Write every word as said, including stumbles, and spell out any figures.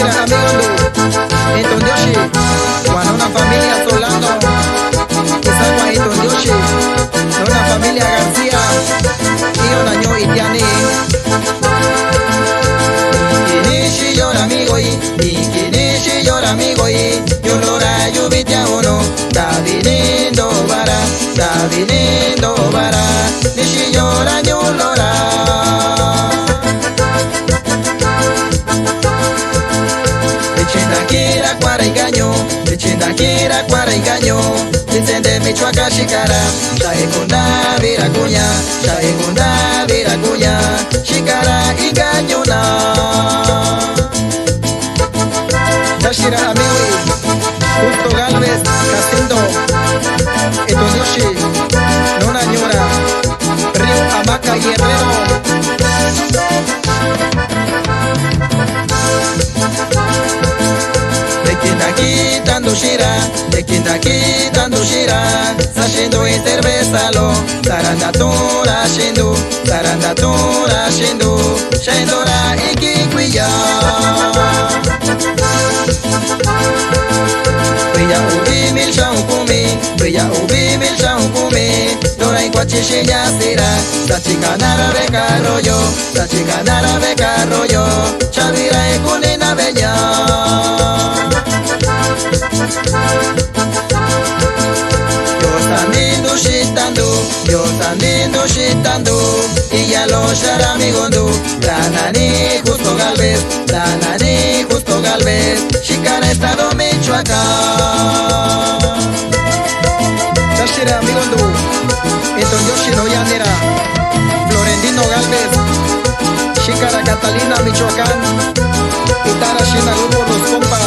Amigo, Antonio Yoshi, Juan, una familia Solano, Isaac, Antonio Yoshi, una familia García, y un año Itiani. Kinishi llora amigo y, y kinishi llora amigo y, yo llora lluvia uno, está viniendo vara, está viniendo vara, nishi llora, yo llora. Richenda kira kuara engaño, richenda kira kuara engaño, Vicente Michoacán shikara, chaekunda virakuña, chaekunda virakuña, shikara engañona. Tashira amigo, Justo Galvez, Jacinto, Etonyoshi, Nona Ñora, Río Amaca y Herrero. Tekindaki tandushira, tekindaki tandushira, sashindu y cervezalo, tarandatura shindu, tarandatura shindu, shendora ikikuya. Kuya ubi mil shaukumi, kuya ubi mil shaukumi, dora ikuachi shiñasira, sachikanara bekarroyo, sachikanara bekarroyo, chavira ekunina beña. Dios andindu shitandu, Dios andindu shitandu, y ya lo shara amigondu, tanani Justo Galvez, tanani Justo Galvez, shikara estado Michoacán. Tashira amigondu, Etonyoshi Noyanera, Florentino Galvez, shikara Catalina Michoacán, utara shina grupo Los Compa.